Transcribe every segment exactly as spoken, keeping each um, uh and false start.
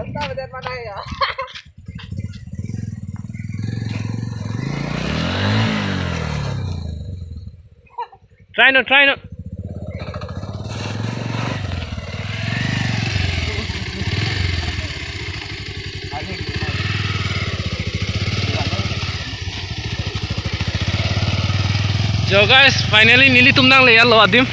Try no, try no. So guys, finally nelitum nangle-etlo adim.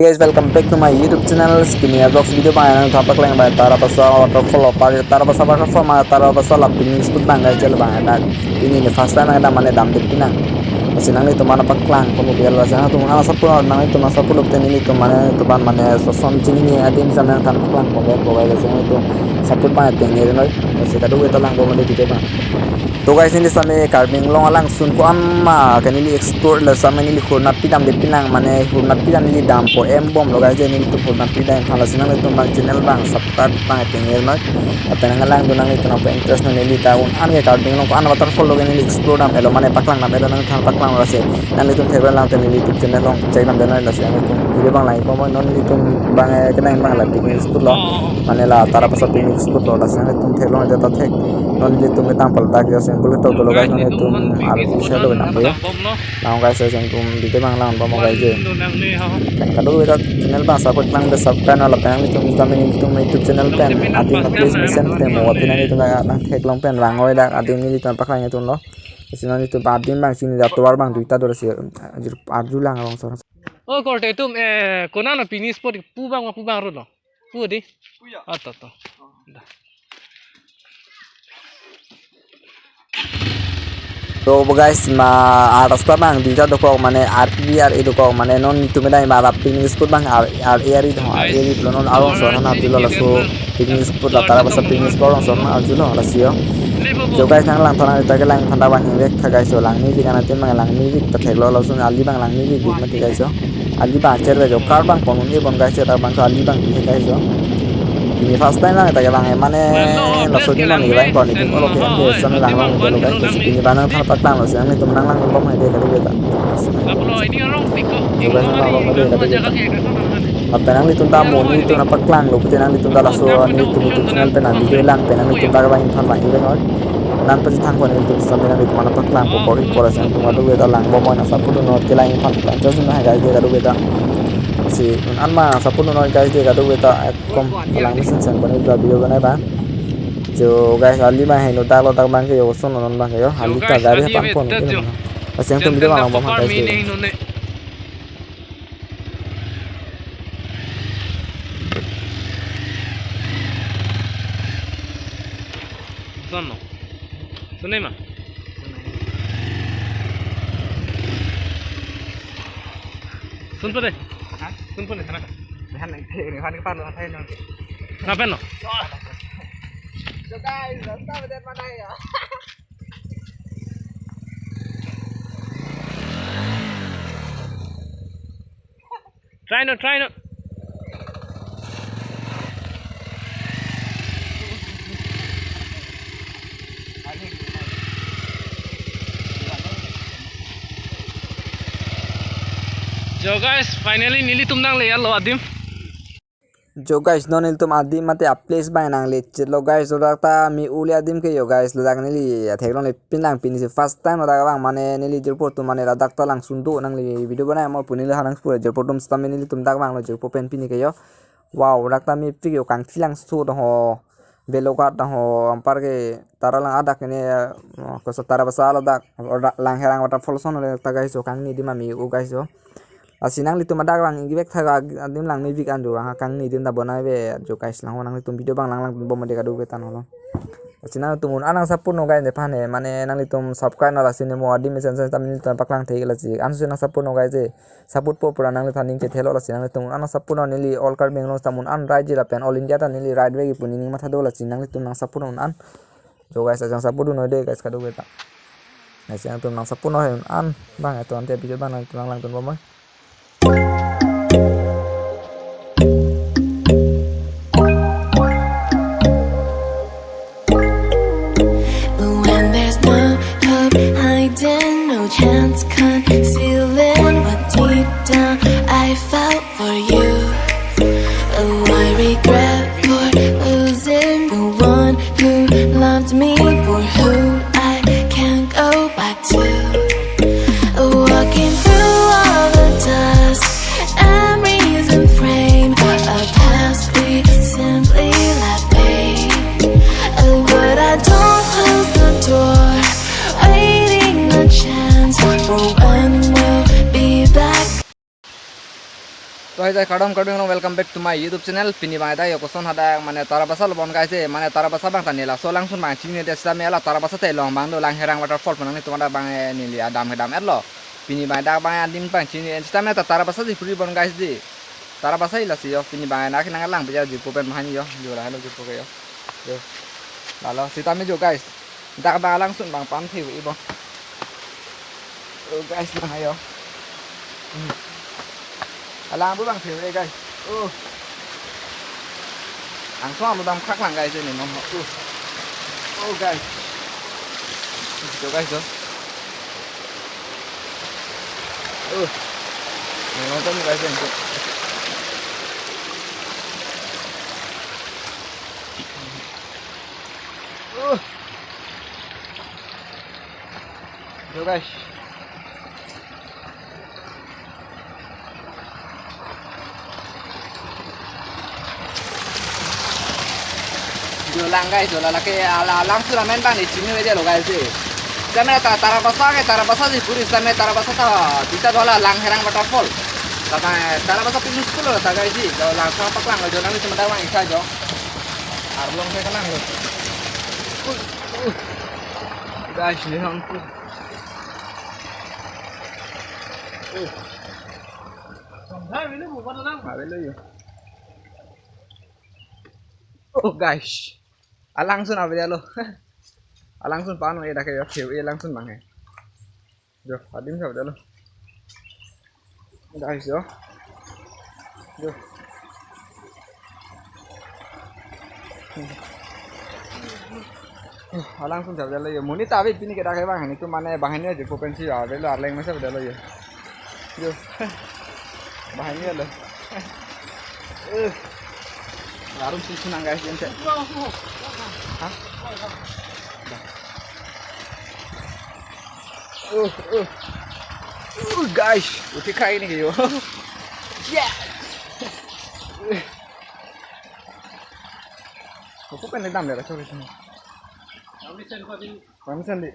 Guys, welcome back to my YouTube channel. Pini a-vlog video abang nangtum aphan paklang abang Tarabasa waterfall, Tarabasa waterfall ma Tarabasa la picnic spot abang guys, chalo abang dak. Pini ne first time abang mane damde pinang. Lasi nanglitum aphan paklang komo biar la sana tum ana support nanglitum support lote nelitum mane tuban mane soson chini adim sana nangtum paklang komo biar guys, sana tum support abang tengernoi. Lasi kadokave ta lang komo dei abang. To guys, neli same Karbi Anglong alangsun ko-an ma ke neli explore, la same neli hurnapi damde pinang mane hurnapi dam neli dampo embomlo guys, nelitum hurnapi dam aphan. Lasi nanglitum abang channel abang subscribe abang tengernoi. Lapen nang langdun nanglitum aphan interest non neli ta un-an ke Karbi Anglong ko-an waterfall lo ke neli explore dam-etlo mane paklang dam-etlo, nangtum paklang lasi nanglitum theklong te neli YouTube channel along check damde noi. Lasi nanglitum video abang lang-ik bomnoi, non nelitum abang eh kedam abang la picnic spot lo. Mane la Tarabasa picnic spot lo, lasi nanglitum theklong te ta thek. Non nelitum kedam pal dak yo simple to dolo guys, non nelitum arti share lo nang yo. Nang guys, nanglitum video abang lang bomnoi guys je. Pen kadokave ta channel abang support lang de subscribe non lapen nanglitum kami nelitum YouTube channel pen adim please mesen te mo pin nanglitum nangtheklong pen rang oi dak adim nelitum paklang-ik atum lo. Lasi non nelitum adim abang chini da tovar abang duita do lasi arju lang rong sor. O korte atum, eh, konat lo picnic spot pu abang pu abang ro lo. Pu dei. Pu ya? Ato to. Da. To guys, ma arasta abang duita dokok mane R E R E dokok mane non nelitum kedam ma la picnic spot abang R E R E do, R E R E lo, non arong sor aphan arjulo laso picnic spot la Tarabasa picnic spot arong sor aphan arjulo lasi yo. So guys, nang langthon nang ita kelang aphan ta abang ingvek tha guys, so lang music ana tin abang lang music ta theklo, lason ali abang lang music dik mati guys, so ali abang cher guys, so car abang pon un-e pon guys, cher abang so ali abang dik guys, so pini first time lang ita kelang mane laso adim abang kelang pon, adim olo ke ande so lang lang guys, so pini abang nangthon paklang lo, so nanglitum nang lang bom hai dei kadokave ta. Lapen nanglitum ta mo nelitum nangpaklang lo, pute nanglitum ta laso nelitum YouTube channel pen video lang pen nanglitum ta abang ingthan abang-ik oi. Nang pachethang pon nelitum sitame nanglitum aphan paklang po kori pora sang tum kadokave ta lang bomnoi, nang support non kelang aphan ta just na guys dei kadokave ta. Lasi un-an ma support non guys dei kadokave ta ekdom lang mesen sang pon nelitum video banai abang. So guys, ali abang heno dak lo dak abang ke yo son non abang ke yo. Ali ta gari aphan pon. Lasi nangtum video abang lang bom guys dei. Son no? Son ma? Son pade? Ha? Son pade sana? Dehan lang, dehan ke parlo, dehan lang. Ngapain no? So guys, rasta bedet mana ya? Try no, try no. So guys, finally nelitum nangle-etlo adim. So guys, non nelitum adim mate a-place abang nangle-etlo guys, ladak ta me-uli adim ke yo guys, ladak neli theklongle pinang, pini si first time ladak abang mane neli jirpo atum mane ladak ta langsun do nangle video banai mo pu neli hanang pura jirpo atum sitame nelitum dak abang lo jirpo pen pini ke yo. Wow, ladak ta mepik yo, kangthi langso do ho, Balughat do ho, anpar ke Taralangso adak ne, eh, koso Tarabasa ladak, ladak Langherang waterfall ason le ta guys, so kangni adim ame-o guys, so. Lasi nanglitum ladak abang ingvek tha, adim lang mepik an do, ha kangni adim ta bonai ave, jo guys, lang nanglitum video abang lang lang bomnoi dei kadokave ta non lo. Lasi nangtum un-an nang support non guys nephan he, mane nanglitum subscribe non lasi ne mo adim mesen sen sitame nelitum paklang thek lasi ansi nang support non guys je. Support po pura nanglitum aning kethelo lasi nanglitum un-an nang support non, neli all Karbi Anglong sitame un-an raiji lapen all India ta neli raivek pu nening matha do lasi nanglitum nang support non un-an. To guys, ajang support dun noi dei guys, kadokave ta. Guys, nangtum nang support noi, an bang eto ante video bang nangtum nang langdun bomnoi. When there's no hope hiding, no chance concealing what deep down I felt for you. Oh, I regret for losing the one who loved me, for who I can't go back to. Walking through all the dust, memories and frame, a past we simply let fade. Oh, but I don't close the door, waiting a chance for when we'll be back. To hai jai kardom kardom, welcome back to my YouTube channel. Pini bang dak yo koson hadak mane Tarabasa lo bon guys, eh, mane Tarabasa bang ta neli laso alangsun bang chini de sitame la Tarabasa ta along bang do Langherang waterfall pu nanglitum hadak bang, eh, neli adam kedam etlo. Pini bang dak bang adim bang chini sitame ta Tarabasa si puri bon guys dei. Tarabasa ila si yo, pini bang dak nang lang beja jipo pen mahan yo. Jo la lo jipo ke yo. Jo. Lalo sitame jo guys. Dak bang alangsun bang pan thiu ibon. Oh guys, bang ayo. Hmm. Alang bu bang thiu re guys. Oh. Angsong lo dam khak lang guys ini non. Oh. Oh guys. Itu guys tuh. Oh. Ini nonton guys ini. Oh. Yo guys. Jo lang guys, jo la lake ala alangsun amen bang ni chini avedetlo guys dei. Sitame ta Tarabasa ke Tarabasa si puri sitame Tarabasa ta bisa do la Langherang waterfall. Tata Tarabasa picnic spot lo ta guys dei. Jo lang sa paklang jo nangli cuma dawang isa jo. Arlong ke kelang lo. Guys, ini ampun. Avelo yo. Oh guys. Alangsun avedetlo. Alangsun pan eh dak yo, yo alangsun bang eh. Jo, adim sa avedetlo. Guys yo. Jo. Alangsun sa avedetlo yo. Monit ta ave pini ke dak bang, ini tu mane bang ini aja potensi ya. Avelo arleng masa avedetlo yo. Jo. Bang ini lo. Eh. Larum si sunang guys, gente. Hah? Uh, uh. Uh, guys, uthi khai ni yo. Yeah. Koko pen dam le ra chori sini. Kami sen ko din. Kami sen di.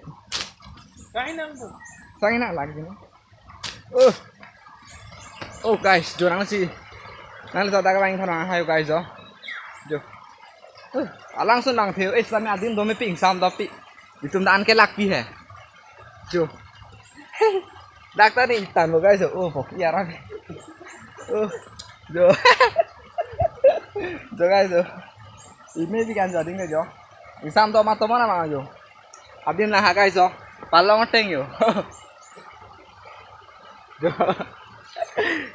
Kain nang bu. Sang ina lagi ni. Uh. Oh guys, jo nangsi. Nangli ta dak bang thana hayo guys jo. Jo. Uh, alangsun bang thiu, eh, sitame adim do mepik sam do pi. Itum dan ke lak pi he. Jo. Dak ta ni itan lo guys jo. Oh, pok iya rak. Oh. Jo. Jo guys jo. Ime bi kan jo adim ke jo. Ingsam do ma to mana ma jo. Adim na ha guys jo. Palong teng yo. Jo.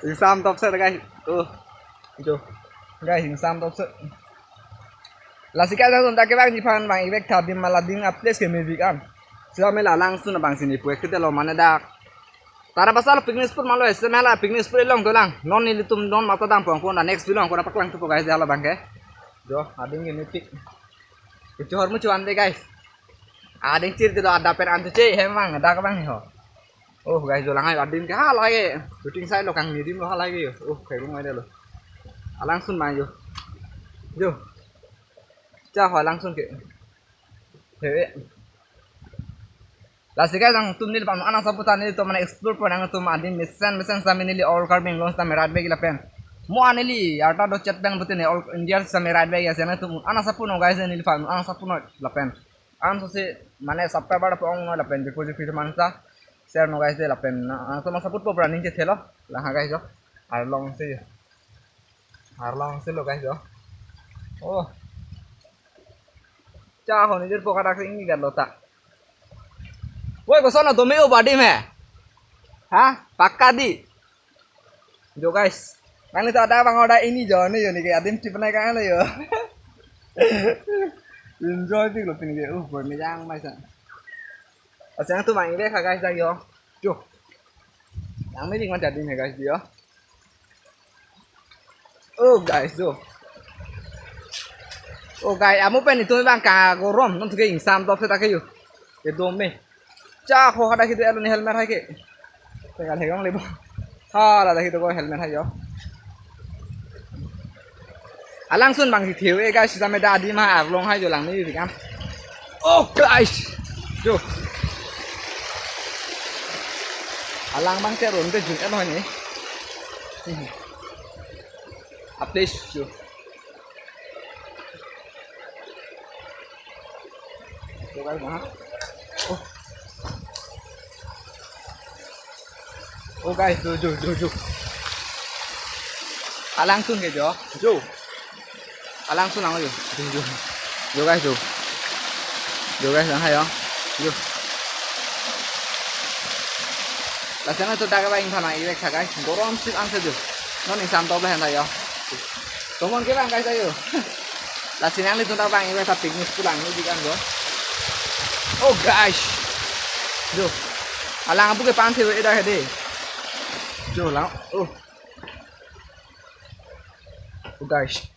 Ingsam top set guys. Oh. Jo. Guys, ingsam top set. Lasi guys, langsung ta kevang ji aphan bang ivek tha adim ma la adim a place ke mepik an. Sitame la alangsun bang si neli pu-ek thekthe lo mane dak. Tarabasa lo picnic spot ma lo, ese mela picnic spot along dolang. Non nelitum non mata dam pong pon, next video angkon paklang thupo guys, hala bang ke. Jo, adim ke mepik. Kecho ahormu chuan de guys. Adim chir de do ada pen antu che hem bang, dak bang ho. Oh guys, jo lang ayo adim ke hala ke. Shooting sai lo kangni adim lo hala ke yo. Oh, kairung avedetlo. Alangsun ma yo. Jo. Cha ho alangsun ke. He. Lasi guys, nangtum neli pam ana saputa nelitum mane explore pon nangtum adim mesen mesen sitame neli all Karbi Anglong sitame right bag lapen. Mo aneli arta do chet bang putin all India sitame right bag ya sitame nangtum ana sapu non guys neli pam ana sapu non lapen. An so si mane subscriber po ong non lapen jipo jipo mansa share non guys dei lapen nangtum support po pra ning chethelo. Lang ha guys jo. Arlong si. Arlong si lo guys jo. Oh. Cha honi dir poka dak ring ni gat lo ta. Woi, koson atum me o badi me. Ha? Pakka di. Jo guys. Nanglitum ta bang order ini jo ne jo ne ke adim chip nai ka ne jo. Enjoy pik lo pini ke. Uh, boy me jang mai sa. Asang tu bang ire kha guys dak jo. Jo. Yang me ding man jadi ne guys jo. Oh guys, jo. Oh guys, amu pen itum bang kagorom, non tuke ingsam top se ta ke jo. Ke dome. Cha ho hada kitu elo ni helmet hai ke. Tegal hegang lebo. Ha, lada kitu ko helmet hai jo. Alangsun bang si theo e guys, sitame da adim arlong hai jo lang ni bikam. Oh guys. Jo. Alang bang te ron te jun elo ni. Update jo. Jo guys, ha? Oh. Oh guys, jo, jo, jo, jo. Alangsun ke jo. Jo. Alangsun lang jo. Jo, jo. Jo guys, jo. Jo guys, lang hai jo. Jo. Lasi nangtum ta ke bang ingthan nang-ivek tha guys. Gorom sip anse jo. Non ingsam top le han ta jo. Tomon ke bang guys ayo. Lasi nanglitum ta bang ivek tha picnic pulang ni di kan jo. Oh guys. Jo. Alang apu ke pan the eda hede. Jo lang. Oh. Oh guys.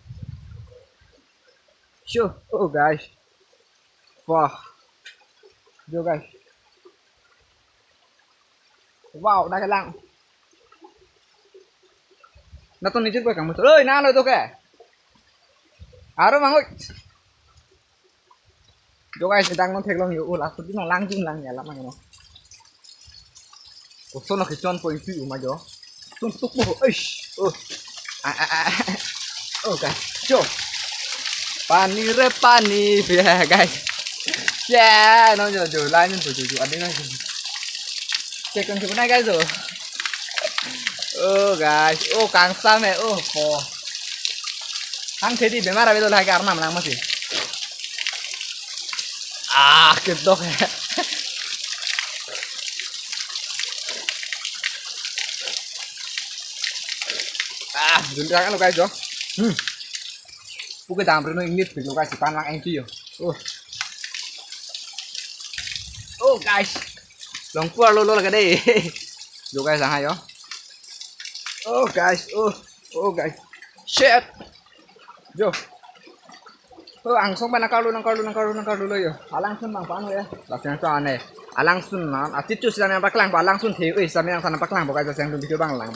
Sure. Oh guys. Wah. Jo guys. Wow, dak lang. Natun ni chit boy kamu. Oi, na lo to ke. Aro mangoi. Jo guys, sedang non theklong yo, oh, laso di nang lang jun lang ya, lam ang no. Oh, sono ke chon point two ma jo. Tung tuk bo, eish, oh. Ah, ah, ah. Oh, guys, jo. Pani re pani, ya, guys. Ya, no jo, jo, lain jo, jo, jo, ada lagi. Cek kan sebenarnya guys, oh. Oh, guys, oh, kangsam eh, oh, ko. Hang thedi bemar abe do lagi karena menang masih. Ah, kedok ya. Ah, junjang lo guys jo. Hmm. Puke dam reno ingit lo guys, pan lang engti yo. Oh. Oh guys. Long puar lo lo lagi deh. Jo guys, lang ayo. Oh guys, oh. Oh guys. Shit. Jo. Oh, angsong pen nangkarlu, nangkarlu, nangkarlu, nangkarlu lo yo. Alangsun bang pan ho ya. Lasi nangtum ane. Alangsun na. Ati tu sila nangpaklang, alangsun the. Eh, sami nangsan nangpaklang, bukan sila nangtum video bang lang.